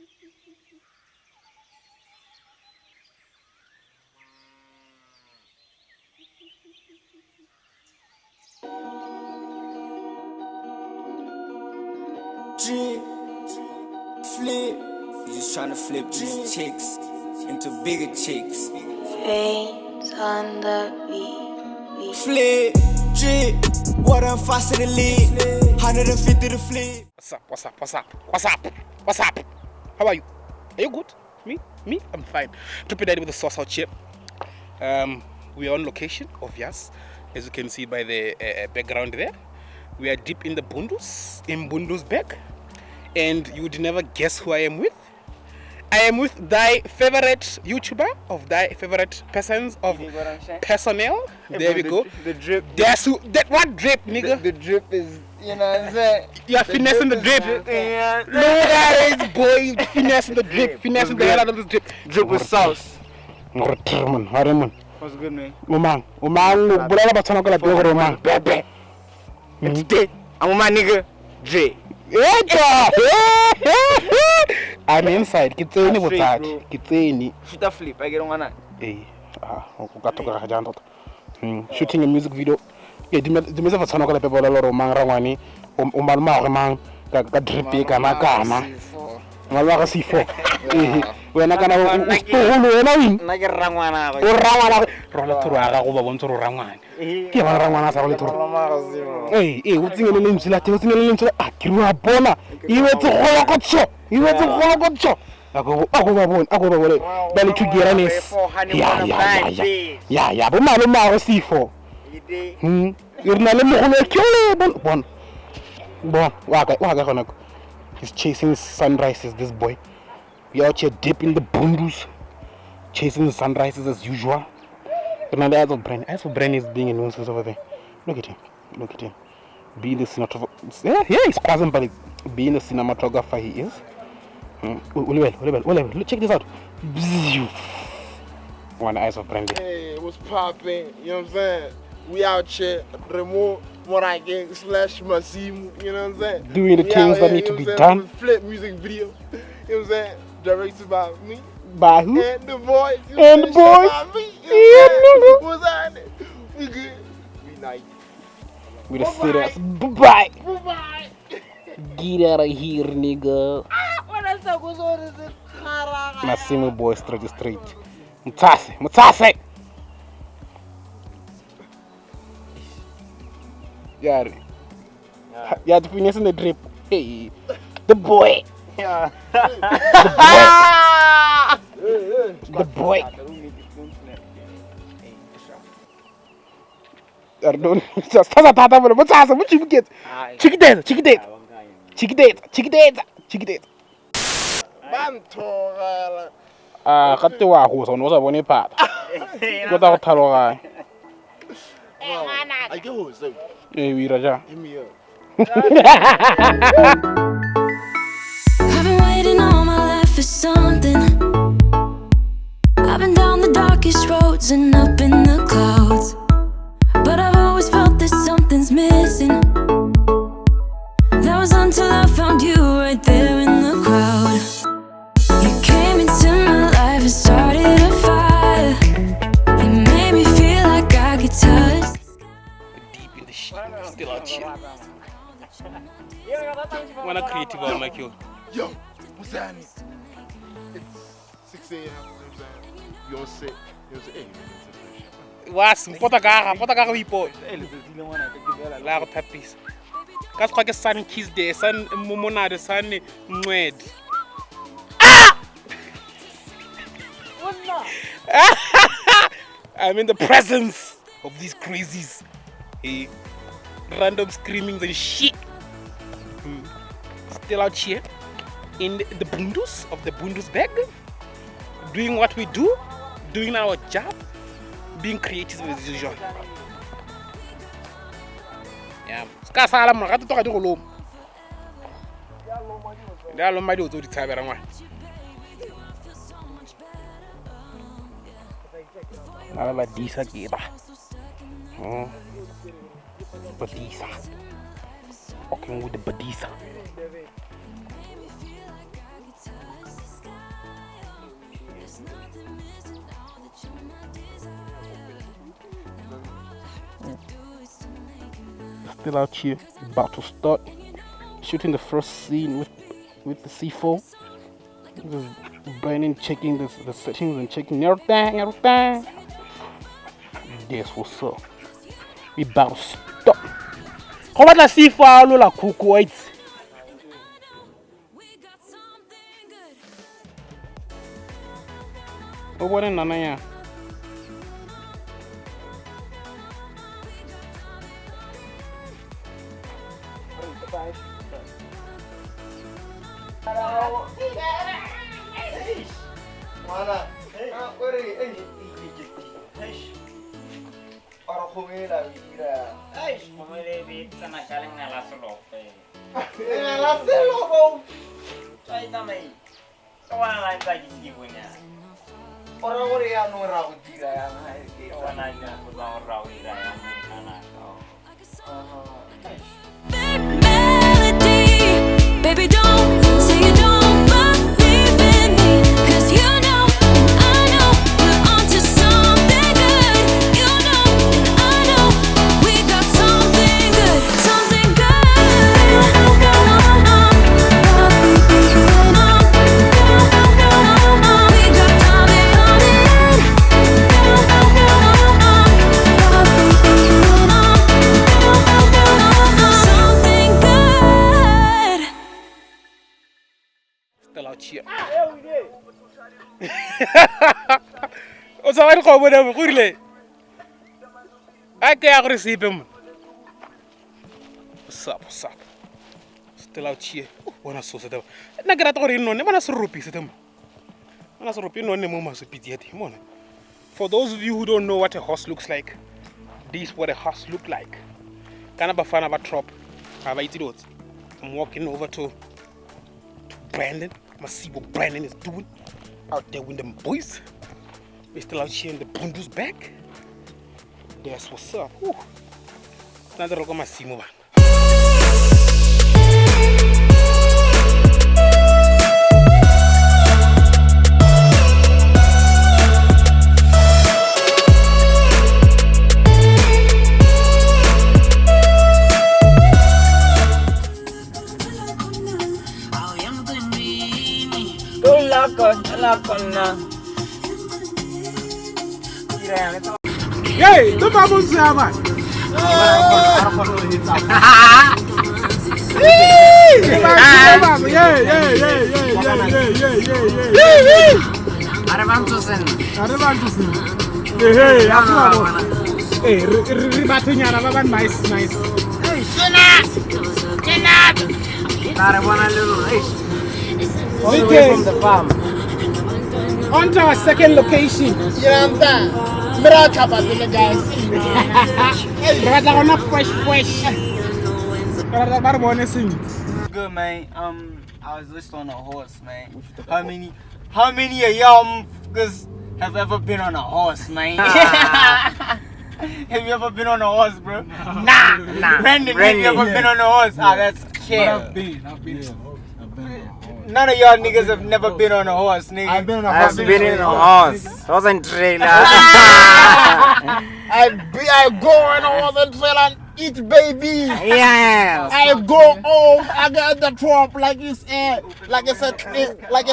Drip, flip. You just tryna flip these chicks into bigger chicks. Veins on the beat. Flip, drip, water and faucet the lid. 150 to flip. What's up? What's up? What's up? What's up? What's up? How are you? Are you good? Me? Me? I'm fine. Trippy Daddy with the sauce out here. We are on location, obvious, as you can see by the background there. We are deep in the Bundus, in Bundusberg, and you would never guess who I am with. I am with thy favorite YouTuber of thy favorite persons of You dig what I'm saying? personnel. Hey, There bro, we go. The drip. That's who. That what drip, nigga? The drip is, you know what I'm saying? You are finessing the drip. Yeah. Look at this boy finessing the drip, finessing the hell out of this drip. Drip with sauce. Man, hare man. What's good, man? O mang, o mang, o bolela batho ba ka lapeng gore o mang. Bebe. It's dead. I'm with my nigga, Dre. Eta! I'm inside. Ke tsene Straight, botsadi. bro. Ke tsene. Shoot a flip. I get on one. Eh, ah, o ka toka ga jang tota. Shooting a music video. Eh, dumetse fa tshwana ka lapeng bolela gore o mang rangwane, o malomagwe mang ka drip e kana kana. Malomagwe C4. Eh, wena kana o setogolo wena o eng? Nna ke rrangwana. O rangwana rwala thoro ya gago ba bontshe gore o rangwane. Ke ba rangwana a sa rwale thoro. Ee, ee, o tsengele lentswe la teng, o tsengele lentswe la a ke re wa bona. E wetse golo ko tsho, e wetse golo ko tsho. A go ba bone, a go ba bone. Ba le togetherness. Ya ya ya ya. Ya ya, bo malomagwe C4. E re na le mogolo ke ole bon bon. Bon, wa ka gona ko. He's chasing sunrises, this boy. We out here deep in the bundus, chasing sunrises as usual. But now the eyes of Bren. Eyes of Bren is being a nuisance over there. Look at him. Look at him. Being the cinematographer. Yeah, yeah, he's cousin, but being the cinematographer he is. Oliver, look, check this out. One eyes of Bren. Hey, what's poppin'? You know what I'm saying? We out here, Remo Morakeng / Masimu, you know what I'm saying? Doing the We things out that here, need you to know be what I'm saying? done. Flip music video, you know what I'm saying? Directed by me. By who? And the boys. You And the know what I'm saying? boys. By me, you know what I'm Yeah, saying? nigga. What's happening? We good. We nice. We the serious. Bye-bye. Bye-bye. Get out of here, nigga. Masimu boy straight straight. Mutase, Mutase. Yeah. Yeah, the finesse in the drip. Hey, the boy. Yeah. The boy. The boy. Just tata mutase, muchibuketse. Chikideza, chikideza. Chikideza, chikideza, chikideza. Bantogela. Ah, gape wa go sone o sa bone phata. Go tla go thaloganya. I get who so. Eh, o ira jang? Hit me up. I've been waiting all my life for something. I've been down the darkest roads and up in the clouds, but I've always felt that something's missing. That was until I found you right there in the crowd. You came into my life and started a fire. You made me feel like I could touch. Deep in the shit, still out here. Wanna creative on my kill. Yo, what's happening? It's 6 a.m. You know what I'm saying? You on set. You know what I'm saying? Hey, Was mpota ka ga, pota ka ga o ipone. La go thapisa. Ka sekgwa ke sun kiss day, sun momonade, sun nwed. Ah! I'm in the presence of these crazies. Hey, random screamings and shit. Still out here in the bundus of the Bundusberg, doing what we do, doing our job, being creative as usual. Yeah. Ska sala mona ga toga di go loma. Di a loma dilo tse o di tshabela ngwana. Na le badisa ke ba. Badisa. Walking with the badisa. Still out here, about to start shooting the first scene with the C4. Just Brandon checking the settings and checking everything. That's what's up. We about to stop. How about the C4 lola kuku wait? Oh, what in Nana? Melody, baby, don't say you don't believe in me, 'cause you know and I know we're onto something good. You know and I know we got something good, something good. We got something something good. Still out here. O tshaba dikgomo ne go rile a ke ya gore sepe mo. What's up, what's up? Still out here. Bona so se taba. Nna ke rata gore e nonne, bona seropi se temo. Bona seropi e nonne mo masopitsi ya teng mona. For those of you who don't know what a horse looks like, this is what a horse look like. Kana bafana ba trop. Ga ba itse dilo tse. I'm walking over to Brandon. I'ma see what Brandon is doing out there with them boys. We still out here in the Bundu's back. That's what's up. Nna re ko masimo bana. Hey, look how much man. Hey, All the way from the farm. On to our second location. You know what I'm saying? Fresh. Good, man. I was just on a horse, man. How many of y'all motherfuckers have ever been on a horse, man? Have you ever been on a horse, bro? Nah. Brandon, have you ever been on a horse? Ah, that's cap. I've been on a horse. None of y'all niggas have never been on a horse, nigga. I've been on a horse. I've been in a horse. Horse and trailer. I go on a horse and trailer and eat babies. Yes. I go home. I get the trop like it's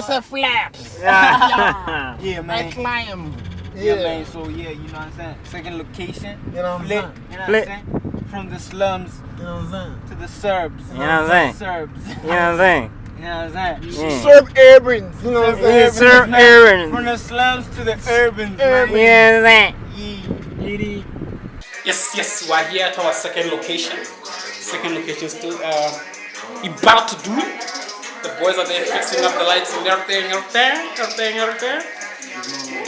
a flat. Yeah. Yeah, man. I climb. Yeah, man. So yeah, you know what I'm saying. Second location. You know what I'm saying. You know what I'm saying. From the slums. You know what I'm saying. To the Serbs. You know what I'm saying. Serbs. You know what I'm saying. You know what I'm saying? Yeah. Serb urbans, you know what I'm saying? Serb urbans. From the slums to the urbans, man. You know what I'm saying? Yeah. Yes, we are here at our second location. Second location still about to do it. The boys are there fixing up the lights and everything.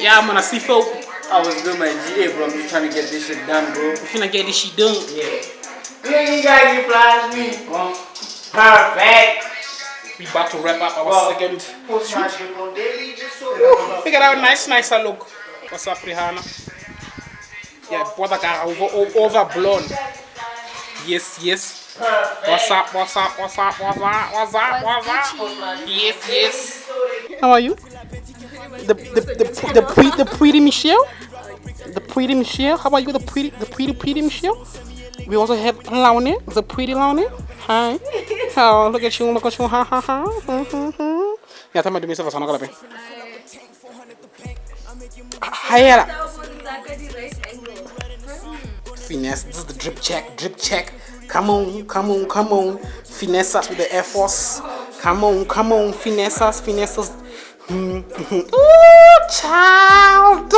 Yeah, I'm gonna see folk. I was good, my GA, bro. I'm just trying to get this shit done, bro. We finna get this shit done. Yeah. You guys, you flash me. Perfect. We about to wrap up our second shoot. Look at how nice I look. What's up, Rihanna? Yeah, brother got overblown. Yes. What's up? Yes. How are you? The pretty Michelle. The pretty Michelle. How about you, the pretty Michelle? We also have Laone, the pretty Laone. Hi. Oh, look at you, ha ha ha. Yeah, tell me to myself, I'm not. Hi. Finesse. This is the drip check. Drip check. Come on, come on, come on. Finesse us with the Air Force. Come on, come on. Finesse us, finesse us. Ooh, child.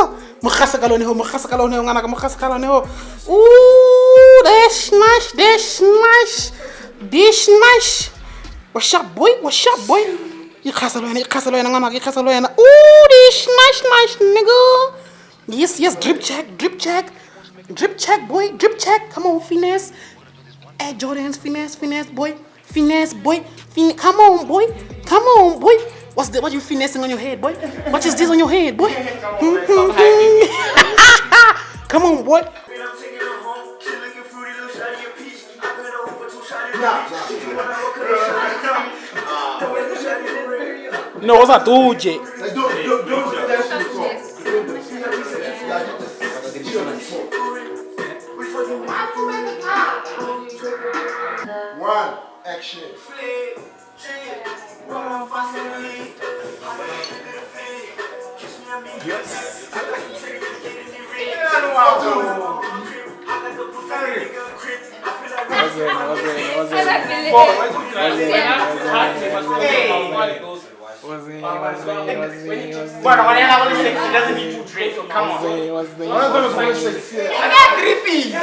Ooh, that's nice, that's nice. This nice. What's up, boy? What's up, boy? Ooh, this nice, nice, nigga. Yes, yes, drip check, drip check. Drip check, boy, drip check. Come on, finesse. Air Jordans, finesse, finesse, boy. Finesse, boy. Come on, boy. Come on, boy. What's the, what you finessing on your head, boy? What is this on your head, boy? Come on, boy. No, what's that, dude? One, action. Yes. Doesn't need to drink. Come on. I got 3 pieces.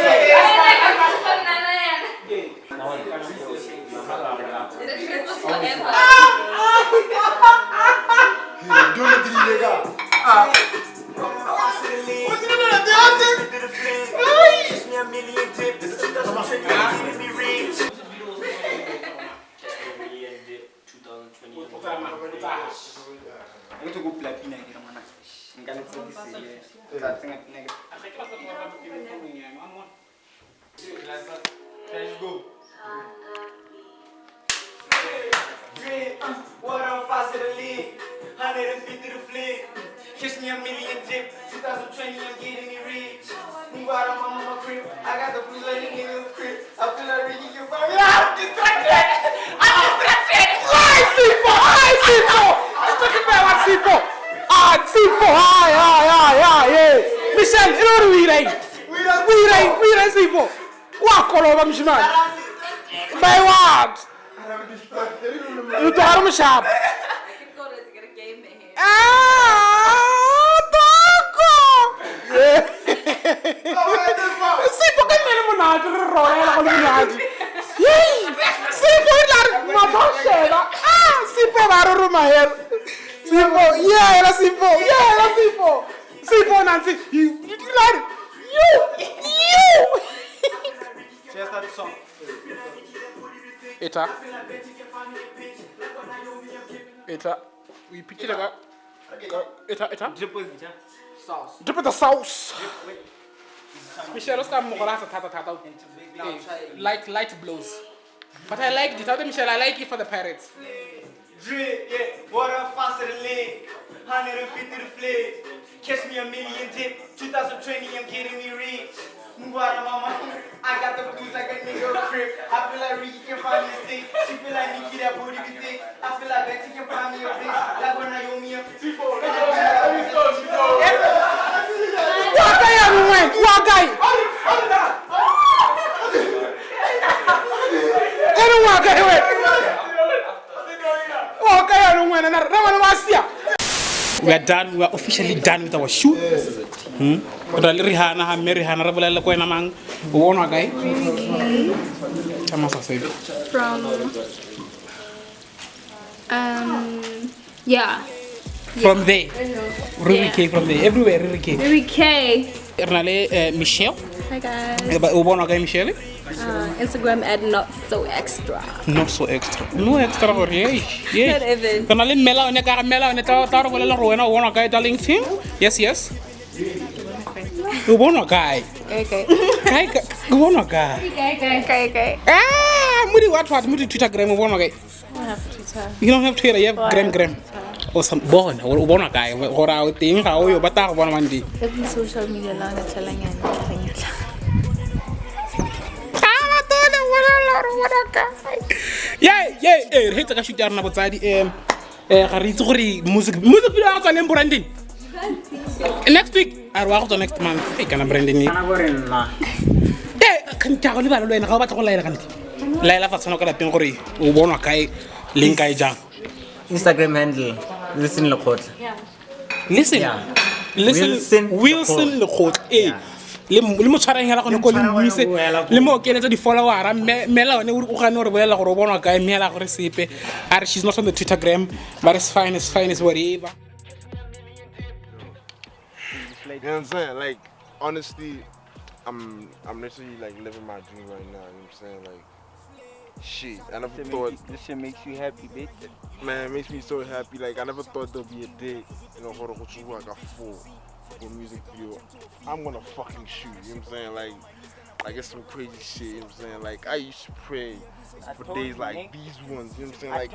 Let's go. What I'm faster to live, 150 to flip. Kiss me a million dip, 2020 I'm getting me rich. Move out of my mama crib, I got the blue light in the crib. I feel like Ricky can find me. I'm distracted! I'm distracted! Hi, C4! Hi, C4! I'm talking about what C4! Ah, C4! Hi, hi, hi, hi, yeah! Michelle, you know what we like? We like C4! What color of Michelle? By what? You don't have shop. Ah, Toko! C4 ke nne le monate re rolela go le monate. C4 e la re maboshela. Ah, C4 ba re roma hela. C4, yeah, era C4. Yeah, era C4. C4 Nancy, you like you. Just start the song. Eta. Eta. We pitch it like Eta, eta. Drip with sauce. Drip with the sauce. Michelle, let's come tata. Light, light blows. But I liked it. Tell Michelle, I like it for the parents. Drip, yeah. Water faster than leg. 150 to flip. Catch me a million dip. 2020, I'm getting me rich. Move out of my mind. I got the blues like a nigga crib. I feel like Ricky can find me a stick. She feel like Nikki, that booty be thick. I feel like Betty can find me a bitch. Like when I owe me a 3-4. What guy are you wearing? What guy? What guy? What guy are you wearing? We are done. We are officially done with our shoot. Rihanna, Rihanna, From yeah. From there. Riri K from there. Everywhere Riri K. Riri K. Michelle. Hi guys. Michelle? Instagram at not so extra. Not so extra. No extra for you. Yeah. Not even. Yes, yes. Guy. Okay. Guy. Okay. Ah, what Twitter gram guy. I don't have Twitter. You don't have Twitter, you have Gram Gram. O sa bona o bonwa kae gore a o teng ga o yo ba tla go bona one day. Every social media la na tlhalanyana tlhalanyana. Ga ba tole bona la re bona kae. Yeah, yeah, re hetsa ka shoot ya rona botsadi ga re itse gore music video ya go tswa leng Brandon. Next week a re wa go tswa next month. E kana Brandon. Kana gore nna. Kante ga go lebala le wena ga o batla go laela kante. Laela fa tshwana ka lapeng gore o bonwa kae leng kae jang. Instagram handle Wilson Lekgotla. Listen. Yeah. Listen Wilson Lekgotla. Eh. Le mo tshwarang hela gone ko le mmuise le mo okeletsa di-followera mme la one o gane gore bolela gore o bonwa kae mme hela gore sepe a re she's not on the Twittergram but it's fine, it's fine, it's whatever. You know what I'm saying? Like honestly, I'm literally like living my dream right now. You know what I'm saying? Like shit, I never thought this shit makes you happy, bitch. Man, it makes me so happy. Like I never thought there'd be a day, you know, I got full for music video. I'm gonna fucking shoot. You know what I'm saying? Like it's some crazy shit. You know what I'm saying? Like I used to pray for days like these ones. You know what I'm saying? Like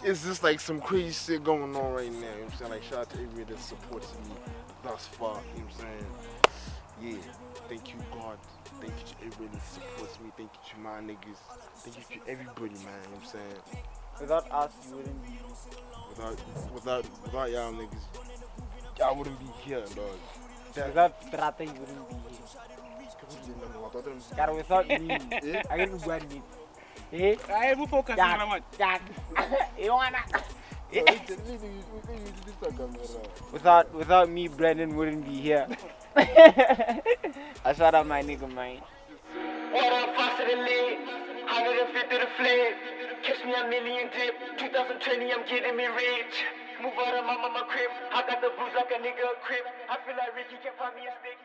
it's just like some crazy shit going on right now. You know what I'm saying? Like shout out to everybody that supports me thus far. You know what I'm saying? Yeah. Thank you, God. Thank you to everybody that supports me. Thank you to my niggas. Thank you to everybody, man. You know what I'm saying? Without us, you wouldn't be. Without y'all niggas, I wouldn't be here, dog. Without Strata, you wouldn't be here. God, without me, I can go and meet. Eh? I will focus on one. Without me, Brandon wouldn't be here. I shout out my nigga, man. What I'm faster than lead, 150 to flip. Catch me a million dip, 2020, I'm getting me rich. Move out of my mama crib, I got the blues like a nigga a crib. I feel like Ricky can't find me a stick.